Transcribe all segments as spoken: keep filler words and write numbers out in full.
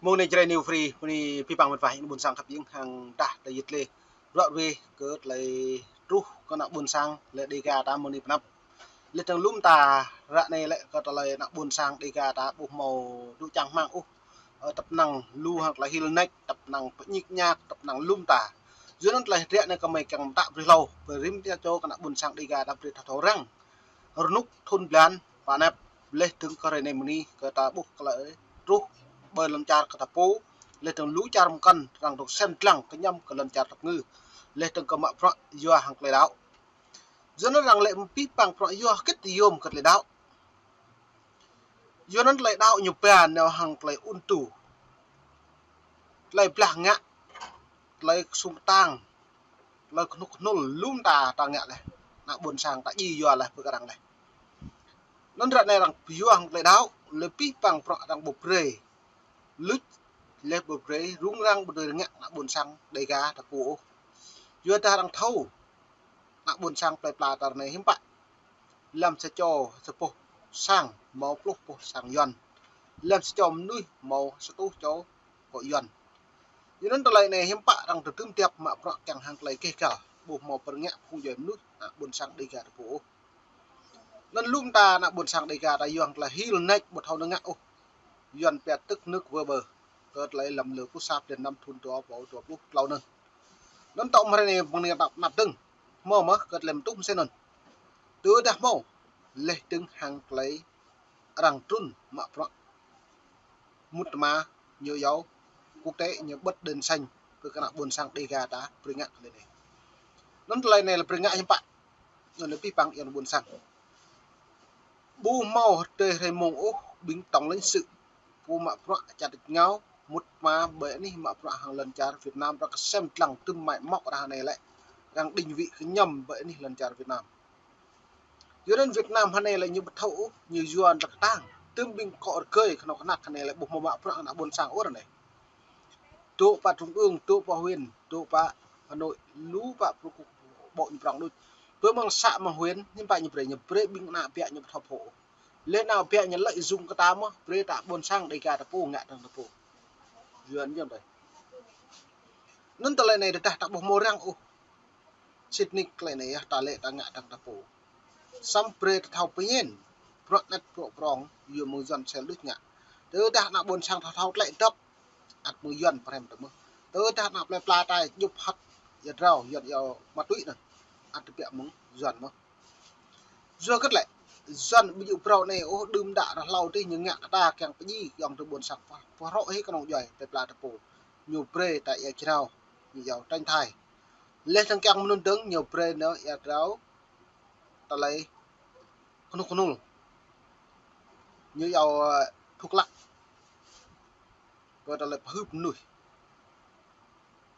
Mơ̆ng anai Jrai New Free, mơ̆ng anai pih păng mĕt wa ƀôn sang khăp ing hăng dah tơ yit lĕ. Ră ruai kơ tơlơi truh kơ ană ƀôn sang lĕ Dega ta mơ̆ng anai pơnăp. Lĕ tơng lŭm ta ră anai lĕ kơ tơlơi ană ƀôn sang Dega ta ƀu hmâo dŏ čang hmang ôh. Ơ, tăp năng lu hăng tơlơi hil nač, tăp năng pơñik ñak, tăp năng lŭm ta. Yua anŭn tơlơi hơdră anai kơmơi kiăng mơtă brơi hlâo, brơi rĭm ta čô kơ ană ƀôn sang Dega ta brơi thâo thâo răng. Rơnŭk thŭn blan, pơnăp, lĕ tơng kơ hrơi anai mơ̆ng anai, kơ ta ƀuh tơlơi truh ƀơi lŏn čar kơ ta pô, lĕ tơng lu čar mơkăn, arăng dŏ sem dlăng kơñăm kơ lŏn čar tơpơngư, lĕ tơng kơ mă bruă yua hăng tơlơi đaŏ. Yua anŭn arăng lĕ pih păng bruă yua hơget yôm kơ tơlơi đaŏ. Yua anŭn tơlơi đaŏ ñu ba nao hăng tơlơi ŭn tu. Tơlơi blah ngă, tơlơi kơsŭng kơtang, tơlơi kơnŭk kơnŭl lŭm ta ta ngă lĕ. Ană ƀôn sang ta djai yua lĕ pơkơdang lĕ. Anŭn ră anai arăng yua hăng tơlơi đaŏ, lĕ pih păng bruă arăng ƀu brơi luč, lĕ ƀu brơi rŭng răng ƀu brơi ngă ană ƀôn sang Dega ta pô ôh. Yua dah arăng thâo ană ƀôn sang plơi pla ta ră anai hiư̆m pă. Lăm sa čô sa boh sang hmâo pluh boh sang Yuan. Lăm sa čô mơnuih hmâo sa rơtuh čô kŏ Yuan. Yua anŭn tơlơi anai hiư̆m pă arăng tơdŭm tiăp mă bruă kiăng hăng tơlơi keh kal, ƀu hmâo pơrơngă phung djuai mơnuih ană ƀôn sang Dega ta pô ôh. Anŭn lŭm ta ană ƀôn sang Dega ta yua hăng tơlơi hil nač ƀu thâo nao ngă ôh. Yuan pia tức nước vỡ bờ. Kơ tơlơi lăm lơ pluh sa blan năm thŭn dua rơbâo dua pluh klâo anŭn. Anŭn tŏ mơ̆ng hrơi anai mơ̆ng anai ta pơnăp dơ̆ng. Hmâo mơ̆ kơ tơlơi mơtuh mơsĕ anŭn. Tơdah hmâo, lĕ tơng hăng tơlơi arăng trŭn mă bruă mŭt tơma ñu iâu quốc tế ñu bật đèn xanh kơ ană ƀôn sang Dega ta brơi ngă kơ lĕ anai. Anŭn tơlơi anai lĕ brơi ngă hiư̆m pă. Anŭn lĕ pih păng yua ană ƀôn sang. Ƀu hmâo hơdơi hrơi mông ôh ƀing tổng lãnh sự pô mă bruă čar ngao mŭt tơma ƀơi anih mă bruă hăng lŏn čar Việt Nam arăng kơsem dlăng tơm mai mŏk ră anai lĕ. Arăng định vị kơñăm ƀơi anih lŏn čar Việt Nam. Yua anŭn Việt Nam anai lĕ ñu ƀu thâo ôh, ñu yua tơlơi kơtang. Tơm ƀing kŏ rơgơi kơnuk kơna anai lĕ ƀu hmâo mă bruă ană ƀôn sang ôh ră anai. Dŏ pơ trung ương, dŏ pơ huyện, dŏ pơ Hà Nội, lu pơ pru kŭk ƀô̆ ñu prŏng đôč. Pơ mơ̆ng să mơ̆ng huyện, ñu pă ñu brơi, ñu brơi ƀing ană ƀiă ñu ƀu thâo pô. Lĕ ană ƀiă ñu lợi dụng kơ ta mơ̆, brơi ta ƀôn sang Dega ta pô ngă tơng ta pô. Yua anŭn yơh tơi. Anŭn tơlơi anai tơdah ta ƀu hmâo răng ôh. Sĭt nik tơlơi anai yơh ta lĕ ta ngă tơng ta pô. Samơ̆ brơi ta thâo pơñen. Bruă anet bruă prŏng, yua mơ̆ng Yuan sel đôč ngă. Tơdah ană ƀôn sang thâo thâo tơlơi dŏp. Ăt mơ̆ng Yuan pơhrăm ta mơ̆. Tơdah ană plơi pla ta djŭp hăt. Ia drao Yuan iâu ma túy anŭn. Ăt tơbiă mơ̆ng Yuan mơ̆. Yua hơget lĕ, Yuan ƀu djơ̆ phrâo anai ôh, đưm đă ră hlâo adih ñu ngă kơ ta kiăng pơdjai yŏng tơ ƀôn sang pơh-, pơhrŏ hĭ kơnung djuai plơi pla ta pô. Ñu brơi ta ia drao, ñu iâu tranh thai. Lĕ tơng kiăng mơnŭn dơ̆ng ñu brơi nao ia drao tơlơi kơnŭk kơnŭl. Ñu iâu, ơ, thuốc lắc. Kơ tơlơi pơhưp mơnuih.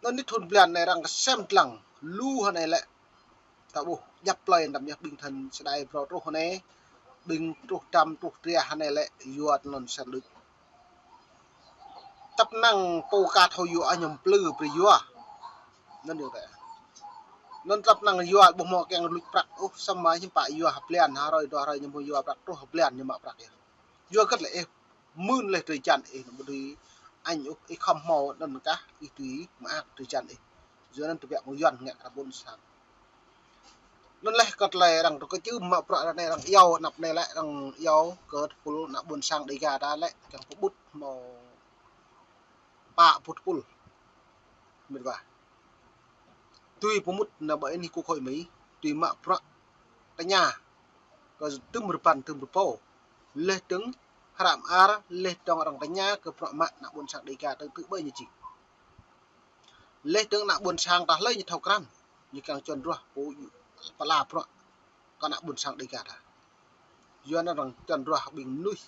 Anŭn anih thŭn blan anai arăng kơsem dlăng lu ră anai lĕ. Ta ƀuh djăp plơi tơm yơh ƀing thân sơdai phrâo truh ră anai. Ƀing truh tram truh tria ră anai lĕ yua tơlơi sel đôč. Tăp năng pô ka thâo yua ñu plư brơi yua. Anŭn yơh tơi. Anŭn tăp năng yua ƀu hmâo kiăng luč prăk ôh, samơ̆ hiư̆m pă yua ha blan ha hrơi dua hrơi ñu hmâo yua prăk truh ha blan ñu mă prăk yơh. Yua hơget lĕ ih mưn leh drơi jăn ih, anăm ƀu dưi añ ôh, ih khŏm hmâo anŭn kah ih dưi mơak drơi jăn ih. Yua anŭn tơbiă mơ̆ng Yuan ngă kơ ƀôn sang. Anŭn leh kơ tơlơi arăng tơ kơ čưm mă bruă ră anai arăng iâu, anăp anai lĕ arăng iâu kơ tơpul ană ƀôn sang Dega ta lĕ kiăng pơƀut hmâo pă pơƀut tơpul. Mĕt wa. Tui pơmŭt nao ƀơi anih kŭk hội Mỹ, tui mă bruă tơña kơ tơm rơbăn tơm rơbâo. Leh dơ̆ng hră mơar, leh dơ̆ng arăng tơña kơ bruă mă ană ƀôn sang Dega ta tơ ƀơi ñu jing. Leh dơ̆ng ană ƀôn sang ta hlơi ñu thâo krăn, ñu kiăng čuăn ruah pô pơala bruă kơ ană ƀôn sang Dega ta. Yua anŭn arăng čuăn ruah ƀing mơnuih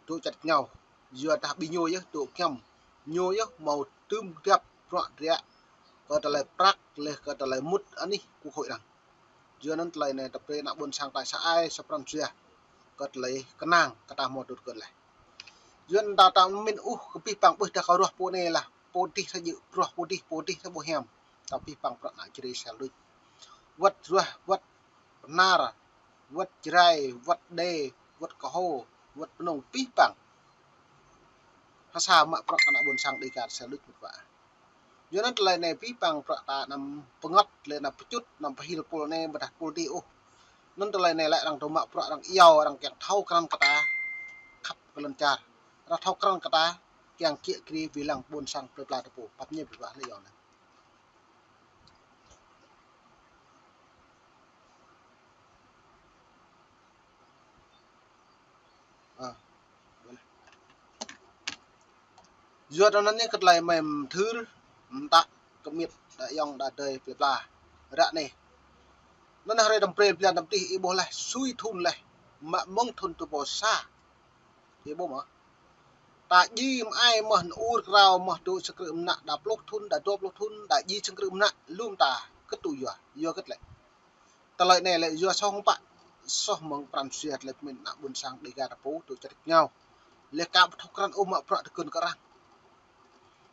dŏ čăt ngao. Yua dah ƀing ñu yơh dŏ kơñăm. Ñu yơh hmâo tơm djăp bruă drơi kơ tơlơi prăk leh kơ tơlơi mŭt anih kŭk hội arăng. Yua anŭn tơlơi anai ta brơi ană ƀôn sang ta sa ai sa pran jua kơ tơlơi kơnang kơ ta hmâo dŏ kơ leh. Yua anŭn ta ta mĭn ôh kơ pih păng ƀuh dah kơ ruah pô anai lah. Pô adih sa djơ̆, ruah pô adih, pô adih sa ƀu hiam. Ta pih păng bruă ană Jrai sel đôč. Wơ̆t ruah, wơ̆t Bahnar, wơ̆t Jrai, wơ̆t Đê, wơ̆t Kơho, wơ̆t Mnông pih păng. Sa mă bruă kơ ană ƀôn sang Dêga sel đuč mĕt wa. Yua anŭn tơlơi anai pih pang bruă ta anăm pơngăt, lĕ anăm pơčŭt, anăm pơhil pôl anai, ƀôdah pôl adih ôh. Anŭn tơlơi anai lĕ arăng tŭ mă bruă arăng iâu, arăng kiăng thâo krăn kơ ta, khăp kơ lŏn čar. Arăng thâo krăn kơ ta, kiăng kiă kriê wĭ lăng ƀôn sang plơi pla ta pô, pap ñe ƀĭt wa lĕ yua anŭn. Ơ, yua anŭn anai kơ tơlơi mơ̆n thâo, mơta kơ mĭt đa yŏng đa dơi plơi pla. Ră anai. Anŭn hrơi tơm pre blan tơm tih ih ƀuh laih, sui thŭn laih, mă mơ̆ng thŭn tơpô sa. Ih ƀuh mơ̆? Ta ji mơai mơ̆n ur krao mơ̆n dŏ sơkrư̆ mơnă đa pluh thŭn, đa dua pluh thŭn, ta ji sơkrư̆ mơnă lŏm ta, kơ tŭ yua, yua kơ tơlơi. Tơlơi anai lĕ yua soh hăng pă, soh mơ̆ng pran jua tơlơi pơmĭn ană ƀôn sang Dêga ta pô, tŭ čar rơngiao. Lĕ ka ƀu thâo krăn ôh mă bruă tơgŭn kơ arăng.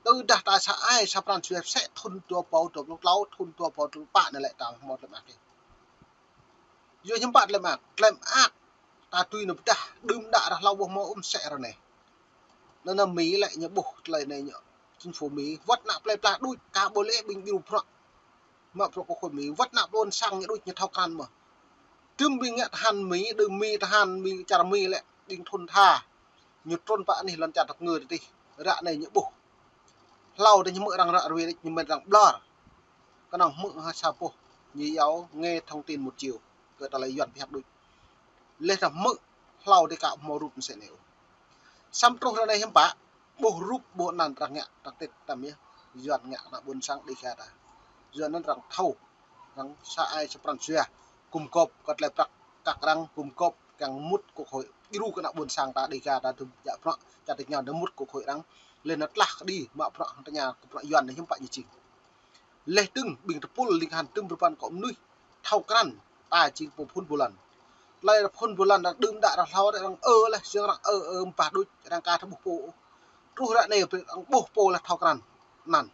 Tơdah ta sa ai, sa pran jua sĕ thŭn dua rơbâo dua pluh klâo, thŭn dua rơbâo dua pluh pă anai lĕ ta hmâo tơlơi mơak. Yua hiư̆m pă tơlơi mơak, tơlơi mơak. Ta tui anŭn pơdah, đưm đă ră hlâo ƀuh hmâo ŭm sĕ ră anai. Anŭn ană Mi lĕ ñu ƀuh tơlơi anai ñu. Chính phủ Mi, wơ̆t ană plơi pla đôč, ka ƀuh lĕ ƀing djru bruă. Mă bruă kơ khối Mi, wơ̆t ană ƀôn sang ñu đôč ñu thâo krăn mơ̆n. Tơm ƀing ngă tơhan Mi, đơ Mi tơhan Mi, čar Mi lĕ, ƀing thŭn tha. Ñu trŭn pă anih lŏn čar tơp ngơ tih. Ră anai ñu ƀuh. Hlâo tơ ñu hmư̆ arăng ră ruai đôč ñu mĭn arăng ƀlŏr. Kơnơ̆ng hmư̆ ha sa boh ñu iâu nghe thông tin một chiều. Kơ tơlơi Yuan pơhiăp đôč. Lĕ ta hmư̆ hlâo tơ ka hmâo rup mơsĕ anai. Samơ̆ truh ră anai hiư̆m pă, ƀuh rup ƀuh anăn arăng ngă, arăng tĭt tăm yơh. Yuan ngă kơ ană ƀôn sang Dêga ta. Yua anŭn arăng thâo, arăng sa ai sa pran jua. Gum gôp kơ tơlơi prăk kăk arăng, gum gôp kiăng mŭt quốc hội, djru kơ ană ƀôn sang ta Dêga ta tŭ djă bruă, čar tơngiao ta mŭt quốc hội arăng. Lĕ anŭn tlah kơđi mă bruă hăng tơña kơ bruă Yuan anai hiư̆m pă ñu jing. Lĕ tơ̆ng ƀing tơpul ling han tơ̆m rơpan kơ mơnuih thâo krăn ta jing pô phŭn pô lăn. Tơlơi phŭn pô lăn arăng đưm đă ră hlâo arăng ơ lĕ, jing arăng ơ ơ ƀah đôč arăng ka thâo ƀuh pô. Truh ră anai arăng ƀuh pô lĕ thâo krăn. Anăn.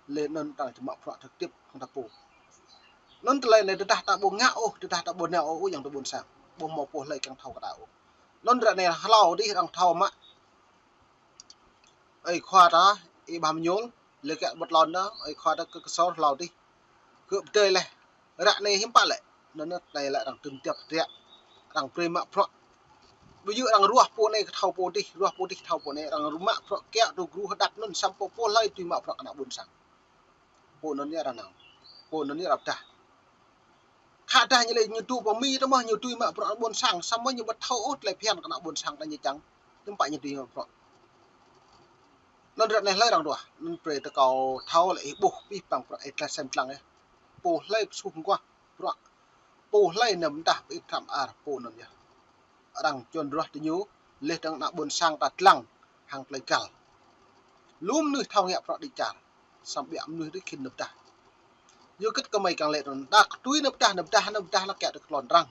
Lĕ anŭn arăng či mă bruă trực tiếp hăng ta pô. Anŭn tơlơi anai tơdah ta ƀu ngă ôh, tơdah ta ƀu nao ôh, ôh yŏng ta ƀôn sang. Ƀu hmâo pô hlơi kiăng thâo kơ ta ôh. Anŭn ră anai hlâo dih arăng thâo mă. Ơi khua ta, ih ƀah mơñul, lĕ kĕ ƀơ̆t lŏn ta, ơi khua ta kơ kơsor hlâo dih. Kơ pơdơi lĕ, ră anai hiư̆m pă lĕ. Anŭn anai lĕ arăng tơ̆m tiăp tiăp. Arăng brơi mă bruă. Ƀu djơ̆ arăng ruah pô anai kơ thâo pô dih, ruah pô dih thâo pô anai, arăng mă bruă kiaŏ tŭ gru hơđăp anŭn samơ̆ pô pô hlơi tui mă bruă kơ ană ƀôn sang. Pô anŭn yơh arăng nao. Pô anŭn yơh arăng pơdah. Khă dah ñu lĕ ñu tŭ pơ Mi tơ mơ̆n ñu tui mă bruă ƀôn sang, samơ̆ ñu ƀu thâo ôh tơlơi phiăn kơ ană ƀôn sang ta ñu čang. Tơ̆m pă ñu tui mă bruă. Anŭn ră anai hlơi arăng ruah, anŭn brơi tơ kâo thâo lĕ ih ƀuh pih pang bruă ih tơlơi sem tlang yơh. Pô hlơi pơsuh mơguah bruă. Pô hlơi anăm mơdah pơ-ĭt hrăm ar, pô anŭn yơh. Arăng čuăn ruah tơ ñu, lĕ tơ̆ng ană ƀôn sang ta tlang, hăng tơlơi găl. Lu mơnuih thâo ngă bruă đĭ čar, samơ̆ ƀiă mơnuih đĭ khĭn nao pơdah. Yua kơ gơmơi kiăng lĕ anŭn, đa kơ tui nao pơdah, nao pơdah, nao pơdah, nao kiaŏ tơ tơlŏn arăng.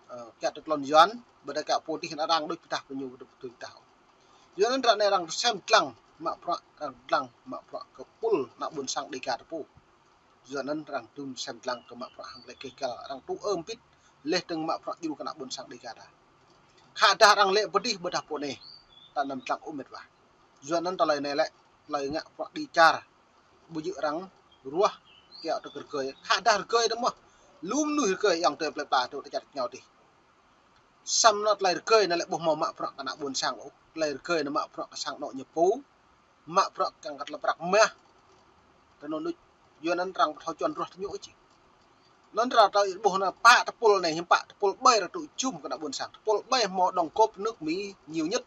Ơ, kiaŏ tơ tơlŏn Yuan, ƀôdah kiaŏ pô dih arăng đôč pơdah pơ ñu, ƀu tui pơdah. Yua anŭn ră anai arăng sem tlang, mă bruă, arăng tlang, mă bruă kơ pul, ană ƀôn sang Dêga ta pô. Yua anŭn arăng tŭ sem tlang kơ mă bruă hăng tơlơi keh kal, arăng tŭ ơm pit, lĕ tơ̆ng mă bruă djru kơ ană ƀôn sang Dêga ta. Khă dah arăng lĕ pơ dih ƀôdah pô anai, ta anăm tlang ôh mĕt wa. Yua anŭn tơlơi anai lĕ, tơlơi ngă bruă đĭ čar, ƀu djơ̆ arăng ruah, kiaŏ tơ rơgơi. Khă dah rơgơi tơ mơ̆n, lu mơnuih rơgơi yŏng tơ plơi pla tơ čar tơngiao dih. Samơ̆ anŭn tơlơi rơgơi anŭn lĕ ƀu hmâo mă bruă kơ ană ƀôn sang ôh. Tơlơi rơgơi anŭn mă bruă kơ sang anŏ ñu pô. Mă bruă kiăng kơ tơlơi prăk mah. Tơ anŭn đôč, yua anŭn arăng ƀu thâo čuăn ruah tơ ñu ôh či. Anŭn arăng ta ƀuh anŭn pă tơpul anai, hiư̆m pă tơpul ƀai arăng tŭ jum kơ ană ƀôn sang. Tơpul ƀai hmâo đóng góp nước Mỹ nhiều nhất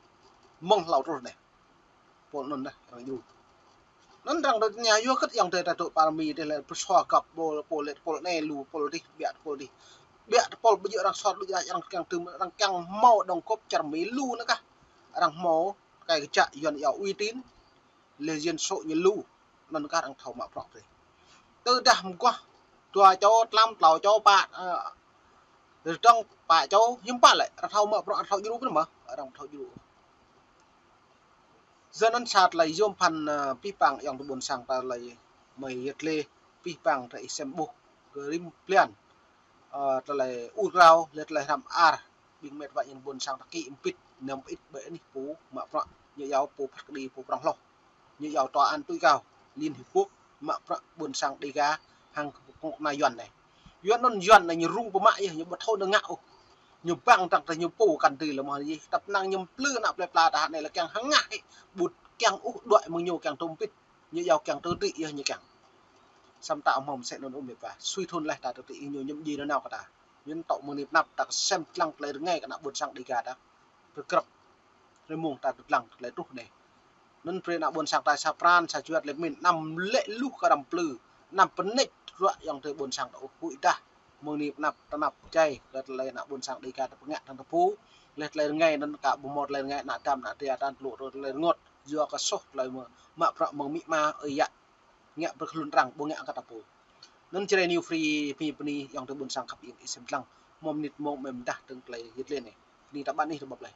mơ̆ng hlâo truh anai. Pô anŭn dah arăng djru. Anŭn arăng đôč ñu yua kơ yŏng tơ ta tŭ pơ Mi tơ lĕ pơsua găp pô, pô lĕ tơpul anai lu, pô dih, ƀiă tơpul dih. Ƀiă tơpul ƀu djơ̆ arăng sor đôč arăng kiăng tŭ, arăng kiăng hmâo đóng góp čar Mi lu anŭn kah. Arăng hmâo tơkai kơjăk Yuan iâu uy tín, lĕ dân số ñu lu, anŭn kah arăng thâo mă bruă brơi. Tơdah mơguah, dua čô, tlam, klâo čô, pă, ơ, rơdơ̆ng pă čô, hiư̆m pă lĕ, arăng thâo mă bruă, arăng thâo djru pơ anŭn mơ̆n, arăng thâo djru. Yua anŭn sa tơlơi yôm phăn, ơ, pih pang yŏng tơ ƀôn sang ta tơlơi mơi yơh lĕ, pih pang tơ ih sem ƀuh, kơ rĭm blan, ơ, tơlơi ur krao, lĕ tơlơi hrăm ar, ƀing mĕt wa yŏng ƀôn sang ta kĭ mpit, năm pit ƀơi anih pô, mă bruă. Ñu yua pô phat kơđi pô prŏng hloh. Ñu yua tòa án tối cao, Liên Hiệp Quốc, mă bruă ƀôn sang Đêga, hăng kơnuk kơna Yuan anai. Yuan anŭn Yuan anai ñu rŭng pơmă yơh, ñu ƀu thâo nao ngă ôh. Ñu băng tăng tơ ñu pô kăn tui lĕ mơ̆ yơh, tăp năng ñu plư ană plơi pla ta anai lĕ kiăng hơngah hĭ, ƀu kiăng ôh đuaĭ mơ̆ng ñu kiăng tôm pit. Ñu yua kiăng tơtĭ yơh ñu kiăng. Samơ̆ ta hmâo mơsĕ anŭn ôh met wa. Sui thŭn laih ta tơtĭ ñu ñăm djai nanao kơ ta. Ñu tŏ mơ̆ng anai pơ anăp ta kơsem lăng tơlơi rơngai kơ ană ƀôn sang Đêga ta. Rơkrăp. Rơmung ta tơlăng tơlơi truh anai. Anŭn brơi ană ƀôn sang ta sa pran, sa juăt lĕ min, anăm lĕ luh kơ răm plư. Anăm pơneč ruă ayŏng adơi ƀôn sang ta ôh, huĭ dah. Mơ̆ng anai pơ anăp ta năp jai kơ tơlơi ană ƀôn sang Đêga ta pơngă tăng tơpŭ. Lĕ tơlơi rơngai anŭn ka ƀu hmâo tơlơi rơngai ană dăm ană tria ta tơlŭ tơlơi rơngot. Yua kơ soh tơlơi mă, mă bruă mơ̆ng amĭ ama ơi yă. Ngă brơi kơ hlŭn arăng, ƀu ngă kơ ta pô. Anŭn Jrai New Free bơni bơni ayŏng adơi ƀôn sang khăp ing ih sem lăng. Mơ̆ng mơnit mơ̆ng mơ̆ mơdah tơ̆ng tơlơi yet lĕ anai. Bơni ta ƀăn ih rơbăp laih.